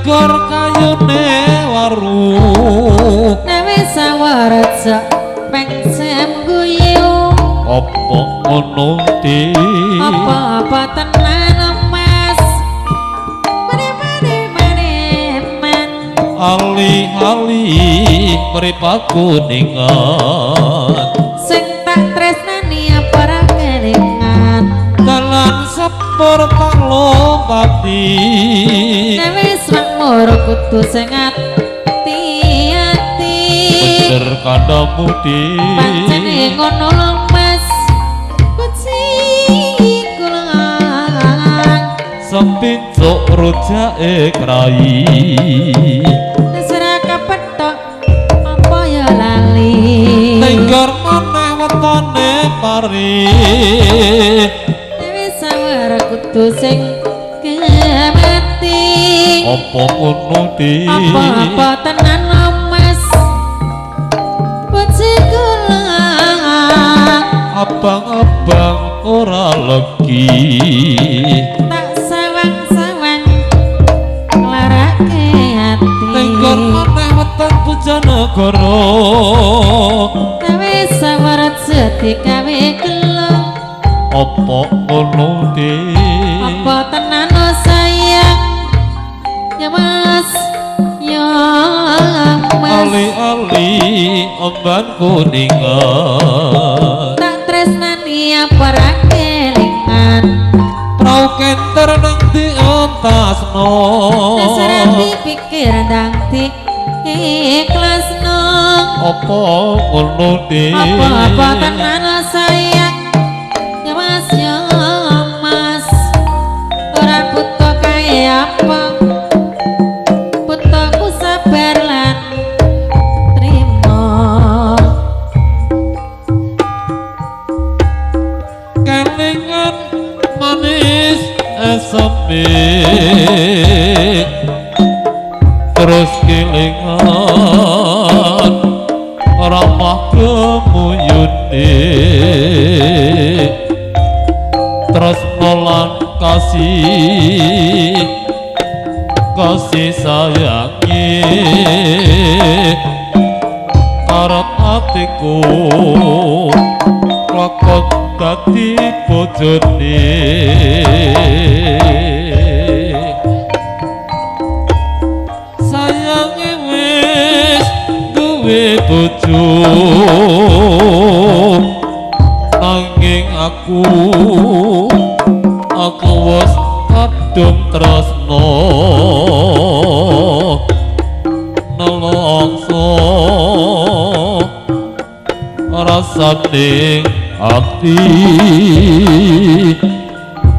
Nenggor kayune waru Nawe sawareja pengsem guyu. Apa ngono di Apa-apa tenan Mas. Mane mane mane man. Ali-ali mripat kuningan Sing tak tresnani apa ra kelingan. Dalan sepur tak lompati Nek wis makmur kudu sing ati-ati. Bener kandamu di Pancene ngono lho Mas. Kuci kula Sepincuk rujake krai Sera kepethok apa ya lali. Nenggor maneh wetone pari Nek wis sawer kudu sing kemati. Apa ngono di Apa-apa tenan lho Mas. Puji kula Abang-abang ora legi tak sawang-sawang nglarake ati. Nenggor maneh weteng Bojonegoro Gawe sawar jati gawe gelo. Apa ngono di Apa tenan lo sayang ya Mas, ya Mas. Ali-ali emban kuningan Tak tresnani apa ra kelingan. Prau kenter nang dientasno Dasar dipikir ndang di ikhlasno. Apa ngono di Apa-apa tenan lo sayang ya Mas, ya Mas. Ora buta kae apa, butaku sabar lan trimo. Kelingan manis eseme terus kelingan ramah kemuyune tresno lan kasih kasih sayangi karep atiku lakon dadi bojone sayange wis duwe bojo nanging aku wis kadung tresno nelongso rasane ati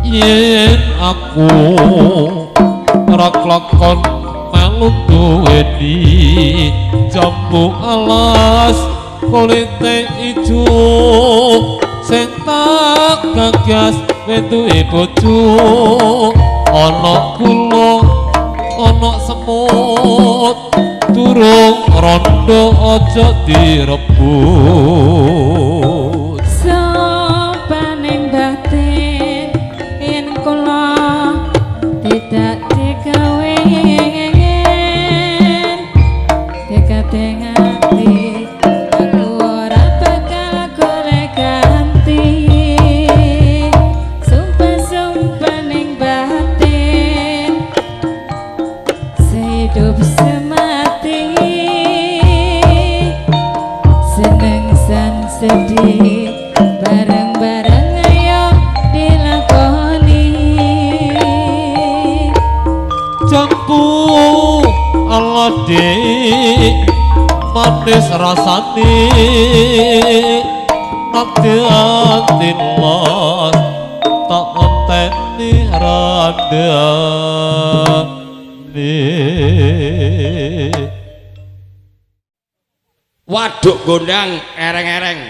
yen aku ora klakon melu duweni jambu alas kulite ijo sing tak gagas weduke bojo ana kula ana semut durung rondo aja direbut. Sopaning batin yen kula tidak dikawin dekate ati aku ora bakal golek ganti. Sumpah-sumpaning batin sehidup semati seneng san sedih bareng-bareng ayo dilakoni. Jambu alade manis rasane nadyan tilas tak enteni randane. Waduk gondang ereng-ereng.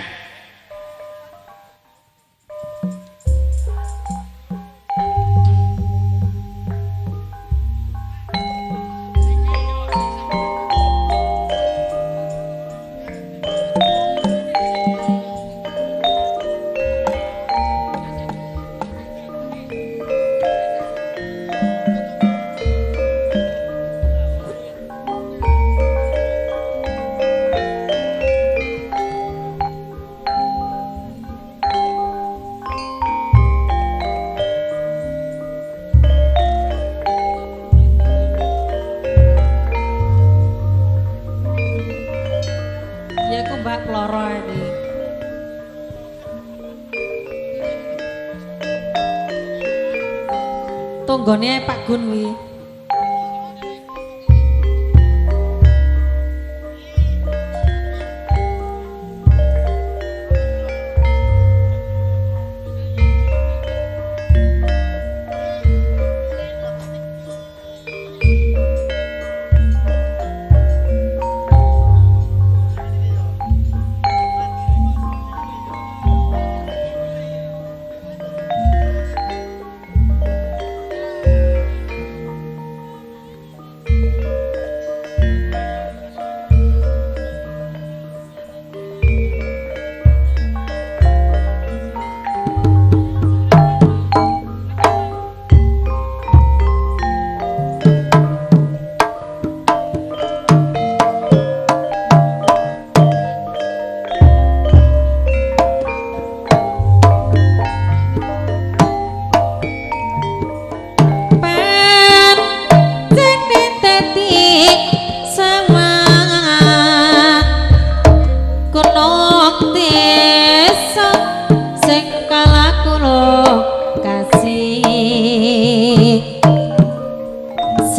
Tonggone Pak Gun kuwi.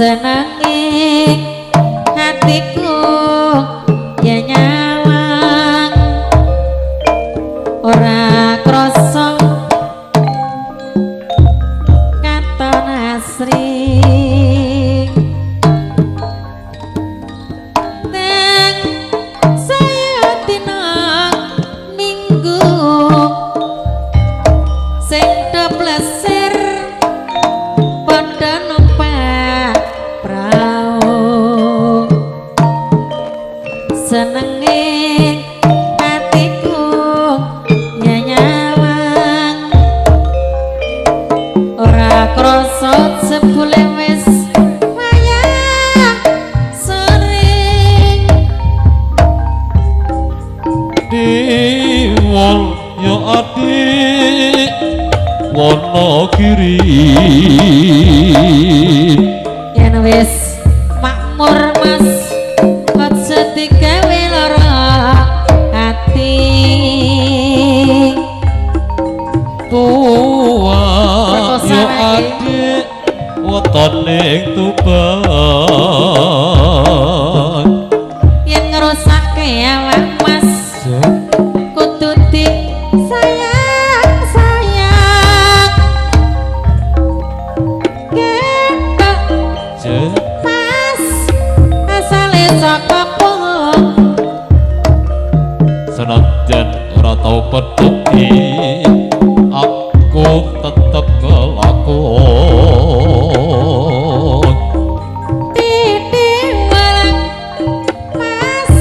Senange hatiku ya nyawang ora krasa katon asri nang saya dina minggu sing do plesir padha numpak prau senenge atiku nyanyawang ora krasa jebule wis wayah sore Diwol yo adik Wonogiri yen wis makmur mas aja digawe lara ati tua Perkosa yo lagi. adik wetone ing Tuban yen ngrusake awak mas kudu di sayang sayang ketok mas asale saka pohon senajan ora tau pedhoti aku tetep kelakon titik walang mas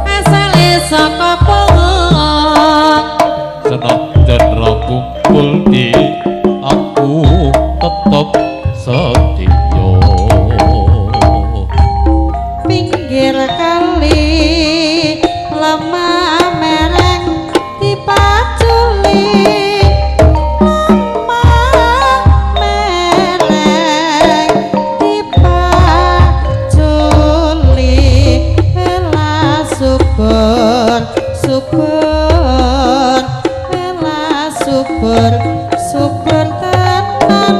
asale saka pohon senajan ra kumpul di aku tetep setia pinggir kali lemah mereng dipaculi lemah mereng dipaculi ela subur subur ela subur subur tenan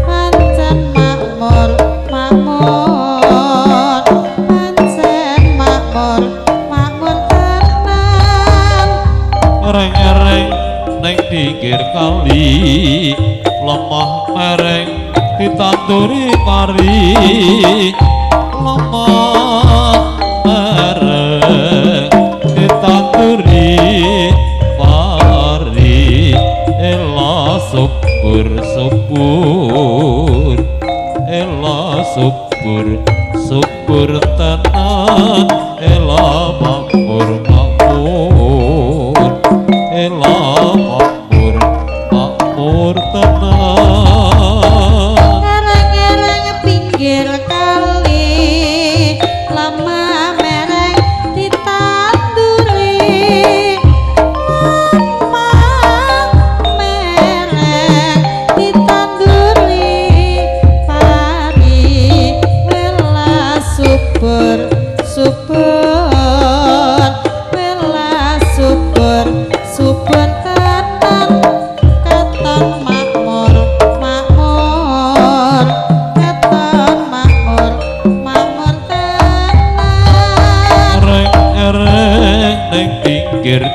pancen makmur makmur pancen makmur makmur tenan reng-reng neng pinggir kali lemah mereng ditanduri pari lemah mereng ditanduri pari ela subur subur ela subur subur tenan ela makmur makmur ela makmur makmur tenan Ereng-ereng pinggir kali lemah mereng ditanduri lemah mereng ditanduri pari ela subur subur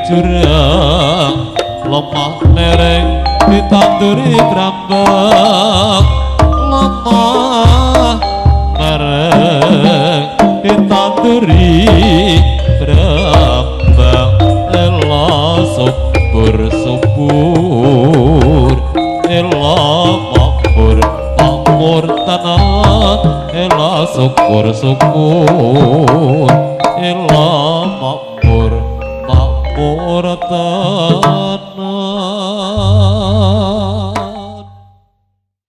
jurang, lemah lereng ditanduri brambang, lemah lereng ditanduri brambang. Ela subur subur, ela makmur makmur tenan, ela syukur syukur, ela makmur makmur tenan.